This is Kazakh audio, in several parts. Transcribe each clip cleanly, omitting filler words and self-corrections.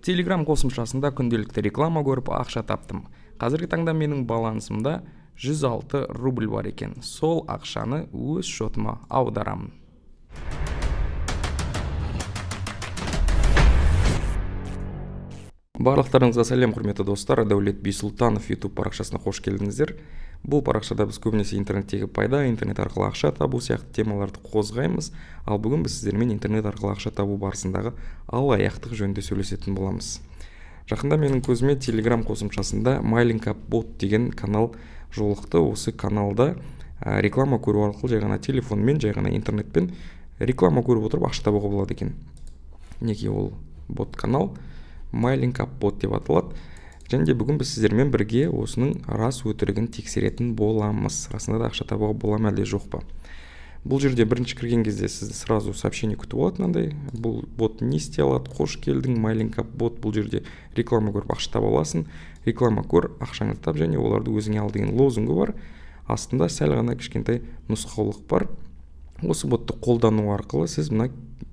Телеграм қосымшасында күнделікті реклама көріп ақша таптым. Қазіргі таңда менің балансымда 106 рубль бар екен. Сол ақшаны өз шотыма аударамын. Барлықтарыңызға сәлем, құрметті достар. Дәулет Бисұлтанов YouTube парақшасына қош келдіңіздер. Бұл парақшада біз көбінесе интернеттегі пайда, интернет арқылы ақша табу сияқты темаларды қозғаймыз. Ал бүгін біз сіздермен интернет арқылы ақша табу барысындағы алаяқтық жөнінде сөйлесетін боламыз. Жақында менің көзіме Telegram қосымшасында Mailink Bot деген канал жолықты. Осы каналда реклама көру арқылы жай ғана телефонмен, жай ғана интернетпен реклама көріп отырып ақша табуға болады екен. Мінекей, ол бот канал Mailink Bot деп аталады. Және де бүгін біз сіздермен бірге осының рас өтірігін тексеретін боламыз. Расында да ақша табуға бола ма әлде жоқ па? Бұл жерде бірінші кірген кезде сізді сразу сообщение күтіп алады мынандай. Бұл бот не істей алады? Қош келдің, Mailink Bot. Бұл жерде реклама көріп ақша таба аласың. Реклама көр, ақшаңды тап және оларды өзіңе ал деген лозунгы бар. Астында сәл ғана кішкентай нұсқаулық бар. Осы ботты қолдану арқылы сіз мына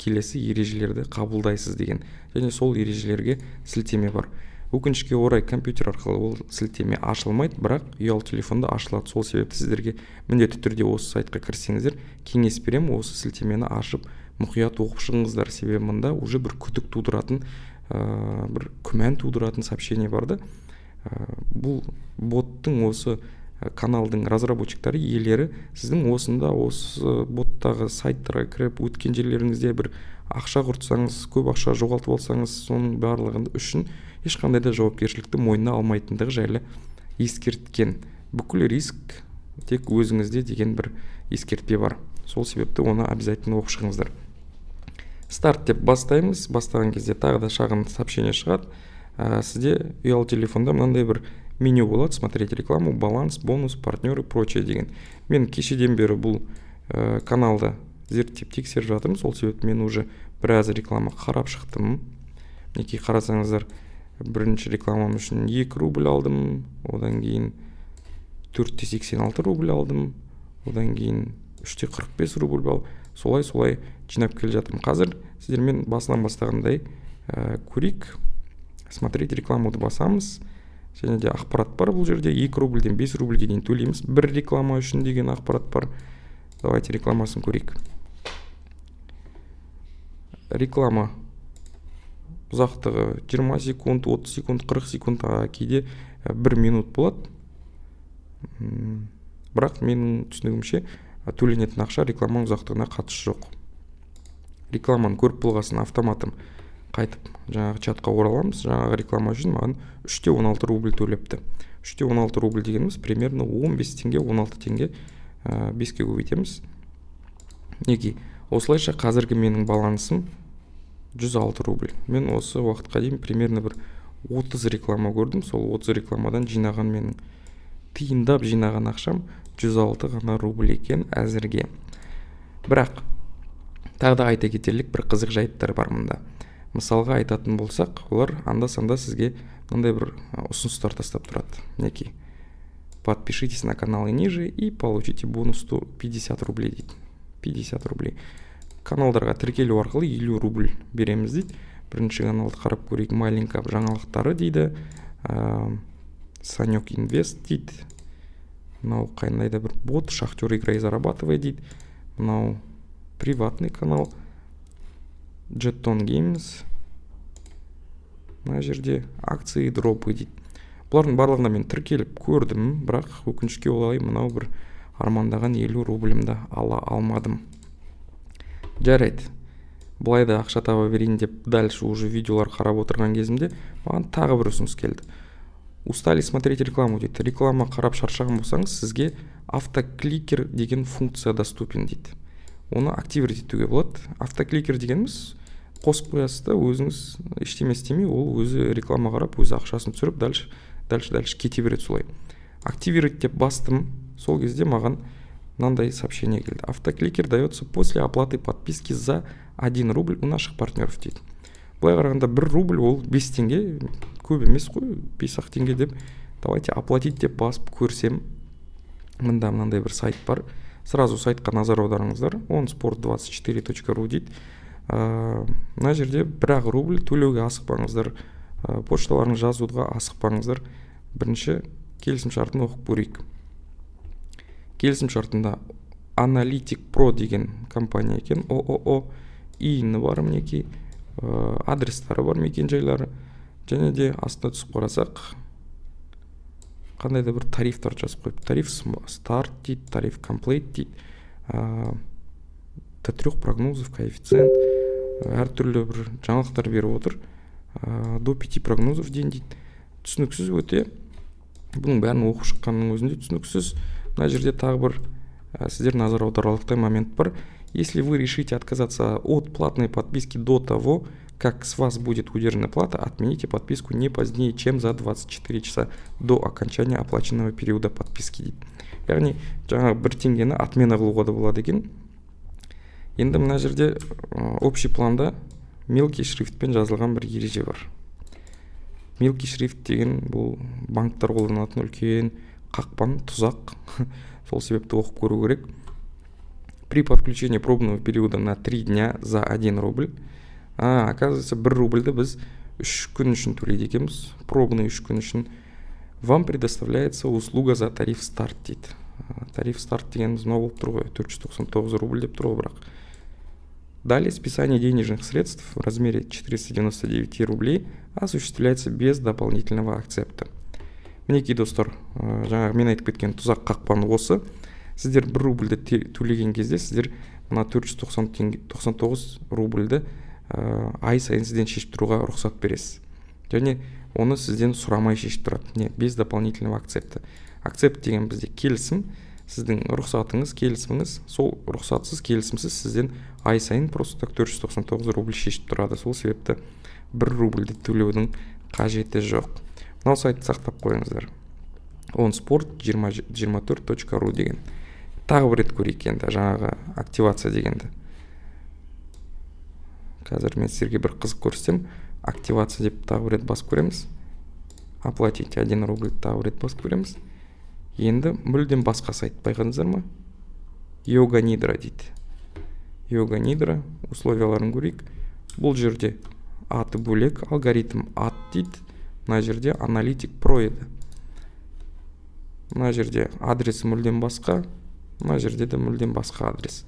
келесі ережелерді қабылдайсыз деген және сол ережелерге сілтеме бар. Өкінішке орай, компьютер арқылы ол сілтеме ашылмайды, бірақ ұялы телефонда ашылады. Сол себепті сіздерге міндетті түрде осы сайтқа кірсеңіздер, кеңес беремін, осы сілтемені ашып мұқият оқып шығыңыздар. Себебі мында уже бір күдік тудыратын, бір күмән тудыратын сообщение бар да. Бұл боттың, осы каналдың разработчиктары, иелері сіздің осында осы боттағы сайттарға кіріп өткен жерлеріңізде бір ақша құртсаңыз, көп ақша жоғалтып алсаңыз, соның барлығы үшін ешқандай да жауапкершілікті мойнына алмайтындығы жайлы ескерткен. Бүкіл риск тек өзіңізде деген бір ескертпе бар. Сол себепті оны обязательно оқып шығыңыздар. Старт деп бастаймыз. Бастаған кезде тағы да шағын сообщение шығады. Сізде ұялы телефонда мынандай бір меню болады: смотреть рекламу, баланс, бонус, партнеры, прочее деген. Мен кешеден бері бұл каналды зерттеп, тексеріп жатырмын. Сол себепті мен уже біраз реклама қарап шықтым. Мінекей, қарасаңыздар, бірінші рекламам үшін 2 рубль алдым, одан кейін 4,86 рубль алдым, одан кейін 3,45 рубль ал, солай солай жинап келе жатырмын. Қазір сіздермен басынан бастағандай көрейік. Смотреть рекламуды басамыз және де ақпарат бар бұл жерде. 2 рубльден 5 рубльге дейін төлейміз бір реклама үшін деген ақпарат бар. Давайте рекламасын көрейік. Реклама ұзақтығы 20 секунд, 30 секунд, 40 секунд, а кейде 1 минут болады. Бірақ менің түсінігімше, төленетін ақша рекламаның ұзақтығына қатысы жоқ. Рекламаны көріп болғасын автоматом қайтып жаңағы чатқа ораламыз. Жаңағы реклама үшін маған 3,16 рубль төлепті. 3,16 рубль дегеніміз примерно 15 теңге, 16 теңге, 5-ке көбейтеміз. Мінекей, осылайша қазіргі менің балансым 106 рубль. Мен осы уақытқа дейін примерно бір 30 реклама көрдім. Сол 30 рекламадан жинаған, менің тиындап жинаған ақшам 106 ғана рубль екен әзірге. Бірақ тағы да айта кетерлік бір қызық жайттар бар мұнда. Мысалға айтатын болсақ, олар анда-санда сізге мынандай бір ұсыныстар тастап тұрады. Мінекей, подпишитесь на канал ниже и получите бонус 150 рублей дейді. 50 рублей. Каналдарға тіркелу арқылы 50 рубль береміз дейді. Бірінші каналды қарап көрейік. Маленька жаңалықтары дейді. Санек Инвест дейді. Мынау қандай да бір бот, Шахтер, играй, зарабатывай дейді. Мынау приватный канал Jetton Games. Мына жерде акции, дропы дейді. Бұлардың барлығына мен тіркеліп көрдім, бірақ өкінішке орай мынау бір армандаған 50 рублімді ала алмадым. Жарайды, былай да ақша таба берейін деп дальше уже видеолар қарап отырған кезімде маған тағы бір ұсыныс келді. Устали смотреть рекламу дейді. Реклама қарап шаршаған болсаңыз, сізге автокликер деген функция доступен дейді. Оны активировать етуге болады. Автокликер дегеніміз қосып қоясыз да, өзіңіз ештеме істемей, ол өзі реклама қарап, өзі ақшасын түсіріп, дальше, дальше, дальше кете береді солай. Активировать деп бастым. Сол кезде маған мынандай сообщение келді: автокликер дается после оплаты подписки за 1 рубль у наших партнеров дейді. Былай қарағанда, 1 рубль ол 5 теңге, көп емес қой, 5 ақ теңге деп, давайте оплатить деп басып көрсем, мында мынандай бір сайт бар. Сразу сайтқа назар аударыңыздар, onsport24.ru дейді. Мына жерде 1 рубль төлеуге асықпаңыздар, почталарын жазуға асықпаңыздар. Бірінші келісім шартын оқып көрейік. Келісім шартында Аналитик Про деген компания екен, ООО, ИИНі бар мінекей, адрестары бар, мекен жайлары. Және де астына түсіп қарасақ, қандай да бір тарифтар жазып қойыпты. Тариф старт дейді, тариф комплект дейді, до 3 прогнозов, коэффициент, әртүрлі бір жаңалықтар беріп отыр. До 5 прогнозов в день дейді. Түсініксіз өте. Бұның бәрін оқып шыққанның өзінде түсініксіз. Мына жерде тағы бір сіздер назар аударарлықтай момент бар. Если вы решите отказаться от платной подписки до того, как с вас будет удержана плата, отмените подписку не позднее, чем за 24 часа до окончания оплаченного периода подписки дейді. Яғни жаңағы 1 теңгені отмена қылуға да болады екен. Енді мына жерде общий планда мелкий шрифтпен жазылған бір ереже бар. Мелкий шрифт деген бұл банктар қолданатын үлкен қақпан, тұзақ. Сол себепті оқып көру керек. При подключении пробного периода на 3 дня за 1 рубль. Оказывается, 1 рубльді біз 3 күн үшін төлейді екенбіз. Пробный 3 күн үшін. Вам предоставляется услуга за тариф старт дейді. Тариф старт дегеніміз мынау болып тұр ғой, 499 рубль деп тұр ғой бірақ. Далее списание денежных средств в размере 499 рублей осуществляется без дополнительного акцепта. Мінекей, достар, жаңағы мен айтып кеткен тұзақ қақпан осы. Сіздер 1 рубльді төлеген кезде сіздер мына 499 рубльді ай сайын сізден шешіп тұруға рұқсат бересіз. Және оны сізден сұрамай шешіп тұрады. Не, без дополнительного акцепта. Акцепт деген бізде келісім, сіздің рұқсатыңыз, келісіміңіз. Сол рұқсатсыз, келісімсіз сізден ай сайын просто так 499 рубль шешіп тұрады. Сол себепті 1 рубльді төлеудің қажеті жоқ. Мынау сайтты сақтап қойыңыздар. Онспорт 24.ру деген. Тағы бір рет көрейік енді жаңағы активация дегенді. Қазір мен сіздерге бір қызық көрсетемін. Активация деп тағы бір рет басып көреміз. Оплатить 1 рубль тағы бір рет басып көреміз. Енді мүлдем басқа сайт, байқадыңыздар ма? Йога Нидра дейді. Йога Нидра, условияларын көрейік. Бұл жерде аты бөлек, алгоритм ат дейді. Мына жерде Аналитик Про еді. Мына жерде адресі мүлдем басқа, мына жерде де мүлдем басқа адрес.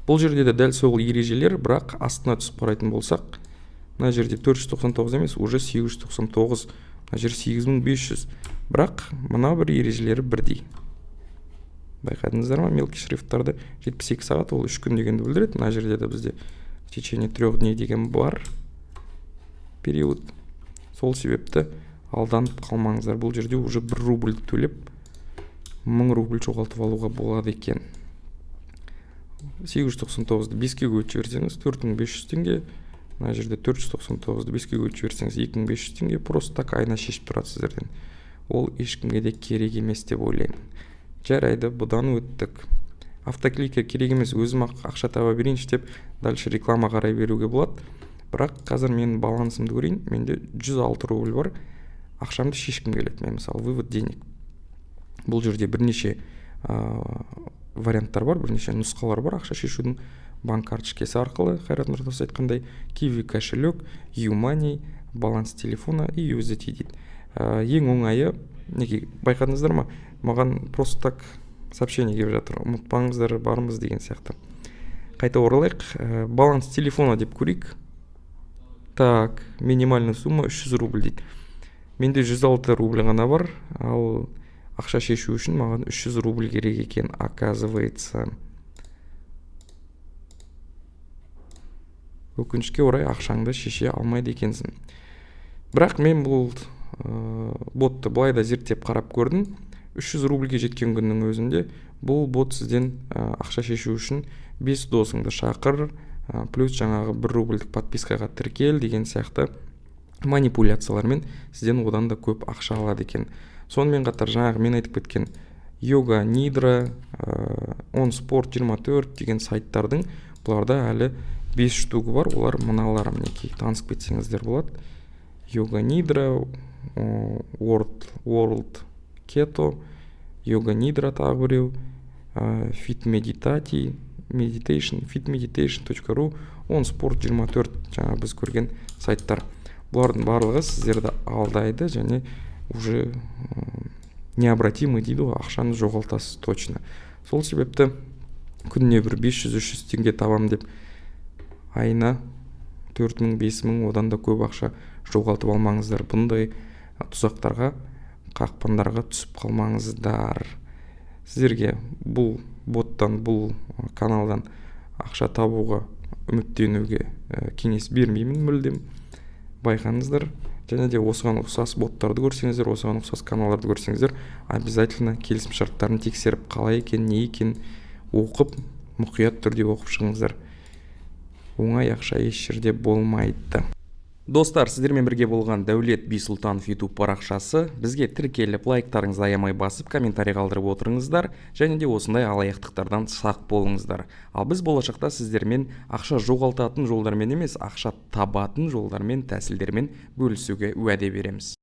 Бұл жерде де дәл сол ережелер, бірақ астына түсіп қарайтын болсақ, мына жерде 499 емес, уже 899, мына жер 8500. Бірақ мына бір ережелері бірдей. Байқадыңыздар ма мелкий шрифттарды? 72 сағат, ол 3 күн дегенді білдіреді. Мына жерде де бізде в течение 3 дней деген бар период. Сол себепті алданып қалмаңыздар. Бұл жерде уже 1 рубль төлеп 1000 рубль жоғалтып алуға болады екен. 899-ды 5-ке көбейтіп жіберсеңіз 4500 теңге. Мына жерде 499-ды 5-ке көбейтіп жіберсеңіз 2500 теңге. Просто так айна шешіп тұрады сіздерден. Ол ешкімге де керек емес деп ойлаймын. Жарайды, бұдан өттік. Автокликер керек емес, өзім ақ ақша таба берейінші деп дальше реклама қарай беруге болады. Бірақ қазір мен балансымды көрейін. Менде 106 рубль бар. Ақшамды шешкім келеді. Мен мысалы вывод денег. Бұл жерде бірнеше варианттар бар, бірнеше нұсқалар бар ақша шешудің. Банк карточкасы арқылы, Қайрат Нұртас айтқандай, Киви кошелек, Юмани, баланс телефона и USDT дейді. Ең оңайы, неге байқадыңыздар ма, маған просто так сообщение келіп жатыр, ұмытпаңыздар, бармыз деген сияқты. Қайта оралайық, баланс телефона деп көрейік. Так, минимальная сумма 300 рубль дейді. Менде 106 рубль ғана бар, ал ақша шешу үшін маған 300 рубль керек екен, оказывается. Өкінішке орай ақшаңды шеше алмайды екенсің. Бірақ мен бұл ботты былай да зерттеп қарап көрдім. 300 рубльге жеткен күннің өзінде бұл бот сізден ақша шешу үшін 5 досыңды шақыр, плюс жаңағы 1 рубльдік подпискаға тіркел деген сияқты манипуляциялармен сізден одан да көп ақша алады екен. Сонымен қатар жаңағы мен айтып кеткен Йога Нидра, Онспорт 24 деген сайттардың бұларда әлі 5 штугі бар. Олар мыналар, мінекей, танысып кетсеңіздер болады. Йога Нидра, World Keto, Йога Нидра тағы біреу, Fit Meditati, Meditation, fitmeditation.ru, он спорт 24, жаңа біз көрген сайттар. Бұлардың барлығы сіздерді алдайды және уже необратимый дейді ғой, ақшаны жоғалтасыз точно. Сол себепті күніне бір 500-300 теңге табам деп, айына 4000, 5000, одан да көп ақша жоғалтып алмаңыздар. Бұндай тұзақтарға, қақпандарға түсіп қалмаңыздар. Сіздерге бұл боттан, бұл каналдан ақша табуға үміттенуге кеңес бермеймін мүлдем. Байқаңыздар және де осыған ұқсас боттарды көрсеңіздер, осыған ұқсас каналдарды көрсеңіздер, обязательно келісім шарттарын тексеріп, қалай екен, не екен, оқып, мұқият түрде оқып шығыңыздар. Оңай ақша еш жерде болмайды. Достар, сіздермен бірге болған Дәулет Бисұлтанов YouTube парақшасы. Бізге тіркеліп, лайктарыңызды аямай басып, комментарий қалдырып отырыңыздар және де осындай алаяқтықтардан сақ болыңыздар. Ал біз болашақта сіздермен ақша жоғалтатын жолдармен емес, ақша табатын жолдармен, тәсілдермен бөлісуге уәде береміз.